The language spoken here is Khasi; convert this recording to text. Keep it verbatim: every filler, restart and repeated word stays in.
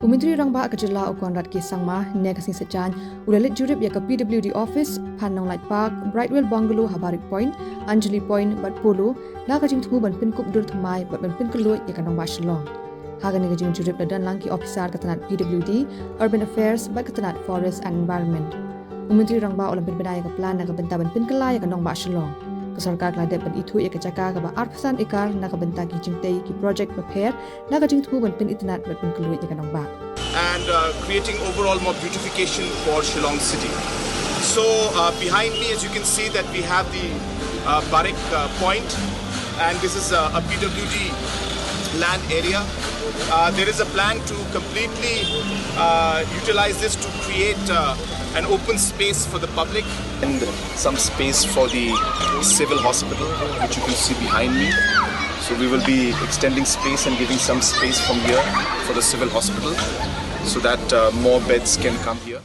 Myntri Rangbah ka jylla u Conrad K Sangma, ne ka sngi Saitjaiñ, u la leit jurip ïa ka P W D office, Phan Nonglait Park, Brightwell Bungalow ha Barik Point, Anjali Point, bad Polo, na ka jingthmu ban pynkup dur thymmai bad ban pynkylluid ïa ka nongbah Shillong. Ha kane ka jingjurip la don lang ki officer ka tnat P W D, Urban Affairs, bad ka tnat Forest and Environment. U Myntri Rangbah u la pynbna ïa ka plan na ka bynta ban pynkylla ïa ka nongbah Shillong. Ka sorkar ka la dep ban ithuh ïa ka jaka kaba arphew san ekar na ka bynta ki jingtei ki project bapher, na ka jingthmu ban pynitynnad bad pynkylluid ïa ka nongbah. And uh, creating overall more beautification for Shillong city. So uh, behind me, as you can see, that we have the uh, Barik uh, Point, and this is a, a P W D land area. Uh, there is a plan to completely uh, utilize this to create uh, an open space for the public. And some space for the civil hospital, which you can see behind me. So we will be extending space and giving some space from here for the civil hospital, so that uh, more beds can come here.